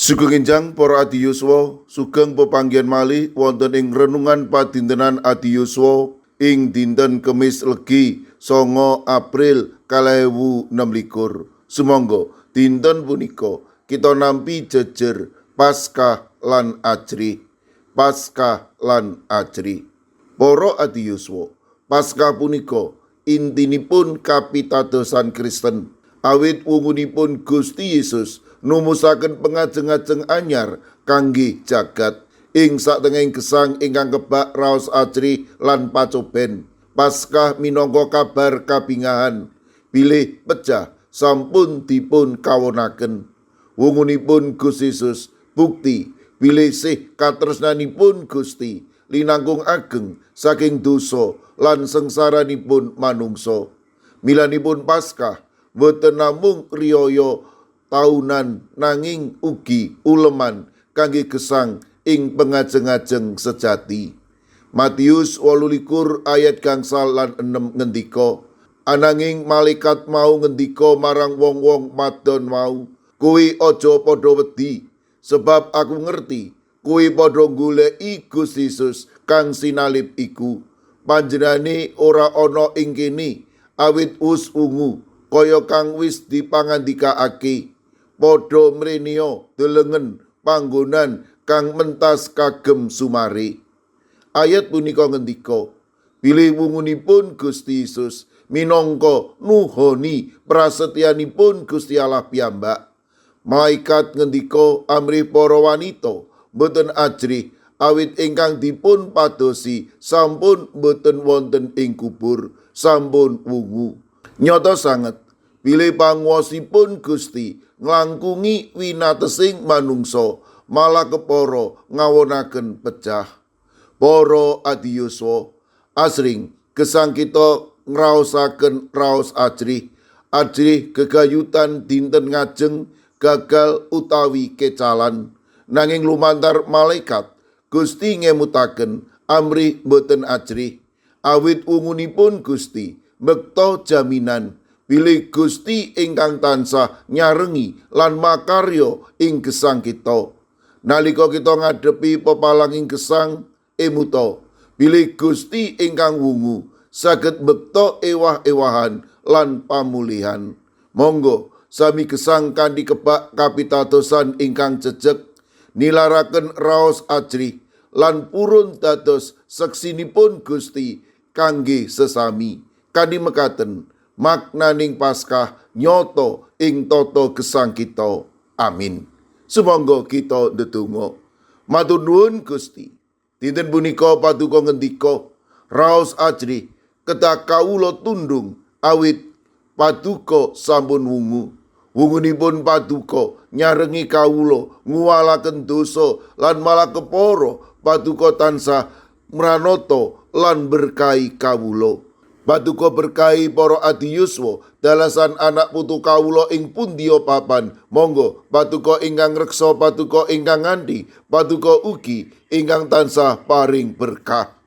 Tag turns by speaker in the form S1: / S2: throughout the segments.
S1: Sugeng enjang para adiyuswa, sugeng pepanggihan malih wonten ing renungan padintenan adiyuswa ing dinten Kemis Legi 9 April 2026. Sumangga dinten punika kita nampi jejer Paskah lan ajrih. Paskah lan ajrih. Para adiyuswa, Paskah punika intinipun kapitadosan Kristen. Awit wungunipun Gusti Yesus numusaken pengajeng-ajeng anyar kangge jagat ing satengahing gesang ingkang kebak raos ajrih lan pacoben. Paskah minangka kabar kabingahan bilih pejah sampun dipun kawonaken. Wungunipun Gusti Yesus bukti bilih sih katresnanipun Gusti linangkung ageng saking dosa lan sengsaranipun manungsa. Milanipun Paskah boten namung riyaya taunan nanging ugi uleman kangge gesang ing pengajeng-ajeng sejati. Matius 28 ayat gangsal lan 6 ngendika, ananging malaikat mau ngendika marang wong-wong madon mau, kuwi aja padha wedi, sebab aku ngerti kuwi padha goleki Gusti Yesus kang sinalib iku. Panjenengane ora ana ing kene, awit wus wungu kaya kang wis dipangandikaake. Padha mreneo delengen panggonan kang mentas kagem sumare. Ayat punika ngendika bilih wungunipun Gusti Yesus minangka nuhoni prasetyanipun Gusti Allah piyambak. Malaikat ngendika amrih para wanita boten ajrih, awit ingkang dipun padosi sampun boten wonten ing kubur, sampun wungu. Nyata sanget bilih panguwasipun Gusti nglangkungi winatesing manungsa, malah kepara ngawonaken pejah. Para adiyuswa, asring gesang kita ngraosaken raos ajrih, ajrih gegayutan dinten ngajeng gagal utawi kecalan. Nanging lumantar malaikat Gusti ngemutaken amrih boten ajrih, awit wungunipun Gusti mbekta jaminan bilih Gusti ingkang tansah nyarengi lan makarya ing gesang kita. Nalika kita ngadepi pepalanging gesang, emuta bilih Gusti ingkang wungu saged mbekta ewah-ewahan lan pamulihan. Monggo sami gesang kanthi kebak kapitadosan ingkang jejeg, nilaraken raos ajrih lan purun dados seksinipun Gusti kangge sesami. Kanthi mekaten maknaning Paskah nyata ing tata gesang kita. Amin. Sumangga kita ndedonga. Matur nuwun Gusti. Dinten punika paduka ngendika raos ajrih kedah kawula tundung awit paduka sampun wungu. Wungunipun paduka nyarengi kawula nguwalaken dosa lan malah kepara paduka tansah mranata lan berkahi kawula. Paduka berkahi para adiyuswa dalasan anak putu kawula ing pundiya papan. Monggo paduka ingkang reksa, paduka ingkang nganti, paduka ugi ingkang tansah paring berkah.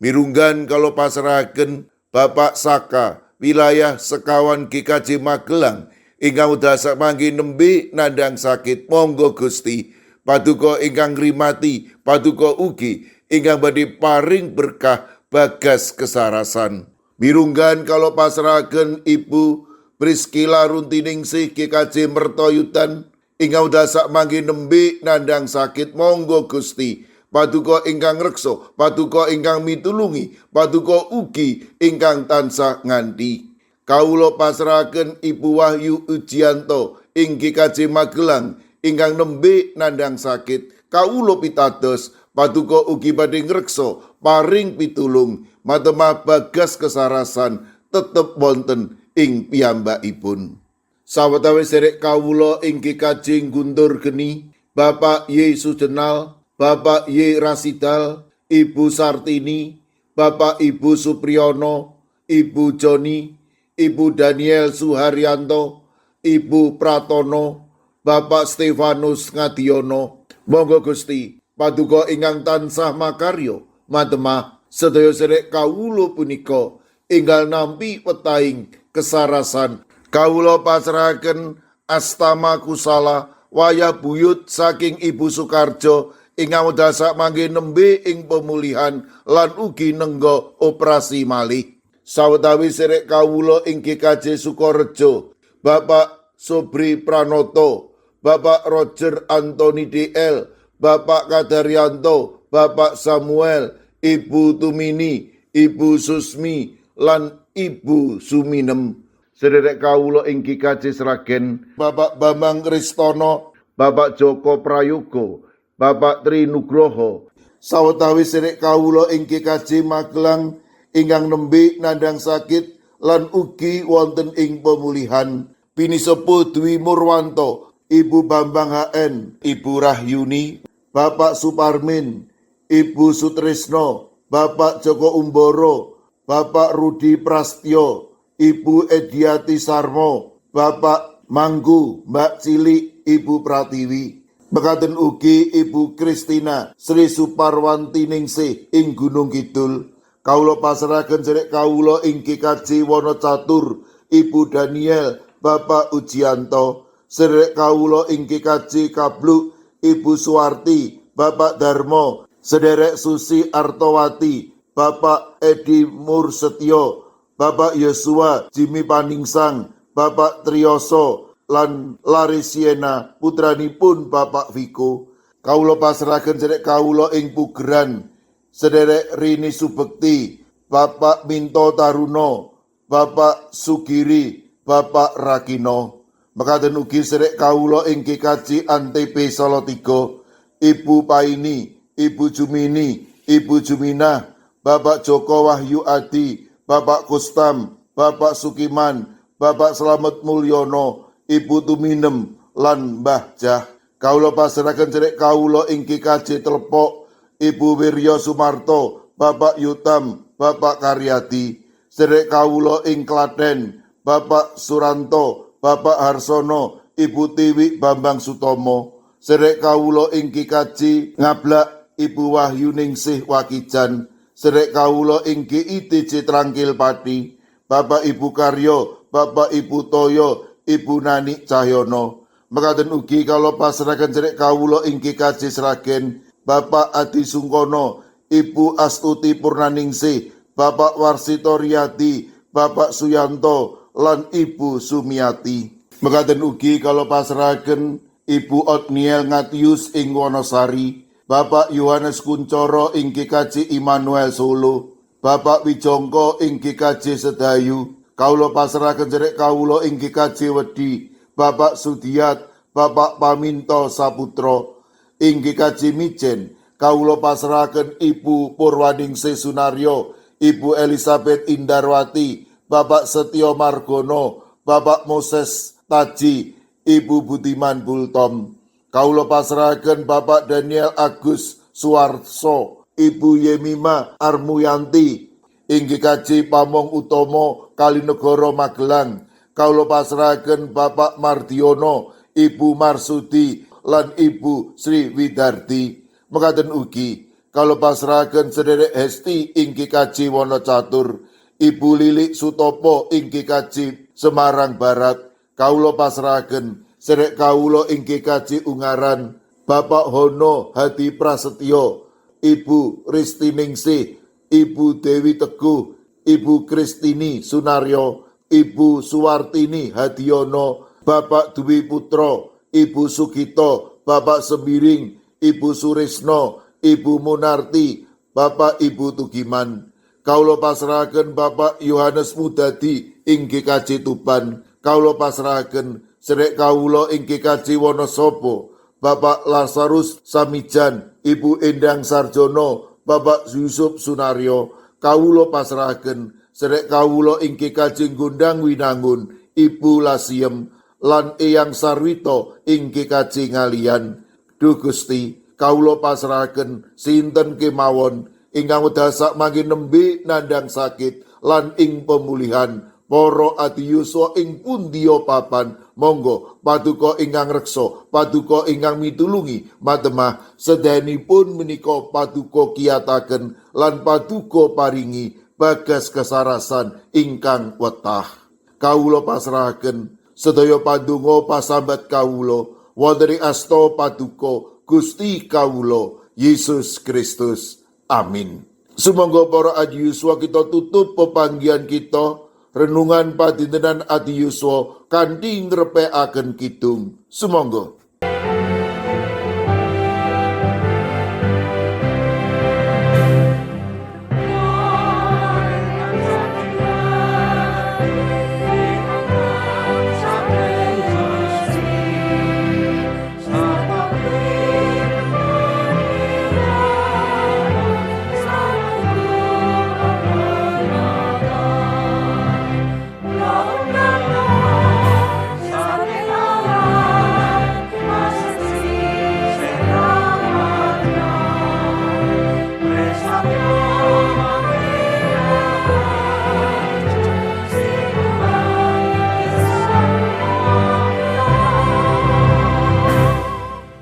S1: Mirunggan kula pasrahaken Bapak Saka wilayah sekawan GKJ Magelang ingkang wekdal sakmangke nembe nandhang sakit. Monggo Gusti paduka ingkang ngrimati, paduka ugi ingkang badhe paring berkah bagas kesarasan. Mirunggan kula pasrahaken Ibu Priscilla Runtiningsih GKJ Mertoyudan ingkang wekdal sakmangke nembe nandhang sakit. Monggo Gusti paduka ingkang reksa, paduka ingkang mitulungi, paduka ugi ingkang tansah nganti. Kawula pasrahaken Ibu Wahyu Ujianto ing GKJ Magelang ingkang nembe nandhang sakit. Kawula pitados paduka ugi badhe ngreksa paring pitulung matemah bagas kesarasan tetep wonten ing piyambakipun. Sawetawis derek kawula ing GKJ Guntur Geni, Bapak Y Sujenal, Bapak Y Rasidal, Ibu Sartini, Bapak Ibu Supriyono, Ibu Joni, Ibu Daniel Suharyanto, Ibu Pratono, Bapak Stefanus Ngadiono. Monggo Gusti, paduka ingkang tansah makarya matemah sedaya sedherek kawula punika enggal nampi wetahing kesarasan. Kawula pasrahaken Astama Kusala wayah buyut saking Ibu Sukarjo ingkang wekdal sakmangke nembe ing pemulihan lan ugi nengga operasi malih. Sawetawis serek kawula ing GKJ Sukorejo, Bapak Sobri Pranoto, Bapak Roger Anthony DL, Bapak Kadaryanto, Bapak Samuel, Ibu Tumini, Ibu Susmi, lan Ibu Suminem. Sederek kawula ing GKJ Sragen, Bapak Bambang Ristono, Bapak Joko Prayogo, Bapak Tri Nugroho. Sawetawis sederek kawula ing GKJ Magelang ingkang nembe nandhang sakit lan ugi wonten ing pemulihan. Pinisepuh Dwi Murwanto, Ibu Bambang HN, Ibu Rahyuni, Bapak Suparmin, Ibu Sutrisno, Bapak Joko Umboro, Bapak Rudi Prastyo, Ibu Ediati Sarmo, Bapak Manggu, Mbak Cilik, Ibu Pratiwi. Mekaten ugi Ibu Kristina Sri Suparwanti Ningsih ing Gunung Kidul. Kawula pasrahaken sedherek kawula ing GKJ Wonocatur, Ibu Daniel, Bapak Ujianto. Sedherek kawula ing GKJ Kabluk, Ibu Suwarti, Bapak Darmo, Sederek Susi Artowati, Bapak Edi Mursetyo, Bapak Yosua Jimmy Paningsang, Bapak Triyoso, lan Larisiena putranipun Bapak Viko. Kawula pasrahaken sedherek kawula ing Pugeran, Sederek Rini Subekti, Bapak Minto Taruno, Bapak Sugiri, Bapak Rakino. Mekaten ugi sedherek kawula ing GKJ Antp Salatiga, Ibu Paini, Ibu Jumini, Ibu Juminah, Bapak Joko Wahyu Adi, Bapak Kustam, Bapak Sukiman, Bapak Slamet Mulyono, Ibu Tuminem, lan Mbah Jah. Kawula pasrahaken sedherek kawula ing GKJ Telepok, Ibu Wiryo Sumarto, Bapak Yutam, Bapak Karyadi. Sedherek kawula ing Klaten, Bapak Suranto, Bapak Harsono, Ibu Tiwi Bambang Sutomo. Sedherek kawula ing GKJ Ngablak, Ibu Wahyu Ningsih Wakijan. Sedherek kawula ing GITJ Trangkil Pati, Bapak Ibu Karyo, Bapak Ibu Toyo, Ibu Nani Cahyono. Mekaten ugi kawula pasrahaken sedherek kawula ing GKJ Sragen, Bapak Adi Sungkono, Ibu Astuti Purnaningsih, Bapak Warsito Riyadi, Bapak Suyanto, lan Ibu Sumiati. Mekaten ugi kawula pasrahaken Ibu Otniel Ngatius ing Wonosari, Bapak Yohanes Kuncoro ing GKJ Immanuel Solo, Bapak Wijongko ing GKJ Sedayu. Kawula pasrahaken sedherek kawula ing GKJ Wedi, Bapak Sudiat, Bapak Paminto Saputro. Ing GKJ Mijen, kawula pasrahaken Ibu Purwaningsih Sunaryo, Ibu Elizabeth Indarwati, Bapak Setio Margono, Bapak Moses Taji, Ibu Budiman Bultom. Kawula pasrahaken Bapak Daniel Agus Suwarso, Ibu Yemima Armuyanti, ing GKJ Pamong Utomo Kalinegoro Magelang. Kawula pasrahaken Bapak Mardiono, Ibu Marsudi, lan Ibu Sri Widardi. Mekaten ugi kawula pasrahaken sedherek Hesti ing GKJ Wonocatur, Ibu Lilik Sutopo ing GKJ Semarang Barat. Kawula pasrahaken sedherek kawula ing GKJ Ungaran, Bapak Hono Hadi Prasetyo, Ibu Ristiningsih, Ibu Dewi Teguh, Ibu Kristini Sunaryo, Ibu Suwartini Hadiono, Bapak Dwi Putro, Ibu Sugito, Bapak Sembiring, Ibu Surisno, Ibu Munarti, Bapak Ibu Tugiman. Kawula pasrahaken Bapak Yohanes Mudadi ing GKJ Tuban. Kawula pasrahaken sedherek kawula ing GKJ Wonosobo, Bapak Lazarus Samijan, Ibu Endang Sarjono, Bapak Yusuf Sunaryo. Kawula pasrahaken sedherek kawula ing GKJ Gondang Winangun, Ibu Lasiem, lan Eyang Sarwito ing GKJ Ngaliyan. Duh Gusti, kawula pasrahaken sinten kemawon ingkang wekdal sakmangke nembe nandhang sakit lan ing pemulihan para adiyuswa ing pundiya papan. Monggo paduka ingkang reksa, paduka ingkang mitulungi matemah sedayanipun menika paduka kiyataken lan paduka paringi bagas kesarasan ingkang wetah. Kawula pasrahaken sedaya pandonga pasambat kawula. Wonten ing asta Paduka Gusti kawula Yesus Kristus. Amin. Sumangga para adiyuswa, kita tutup pepanggihan kita, renungan padintenan adiyuswa, kanthi ngrepekaken kidung. Sumangga.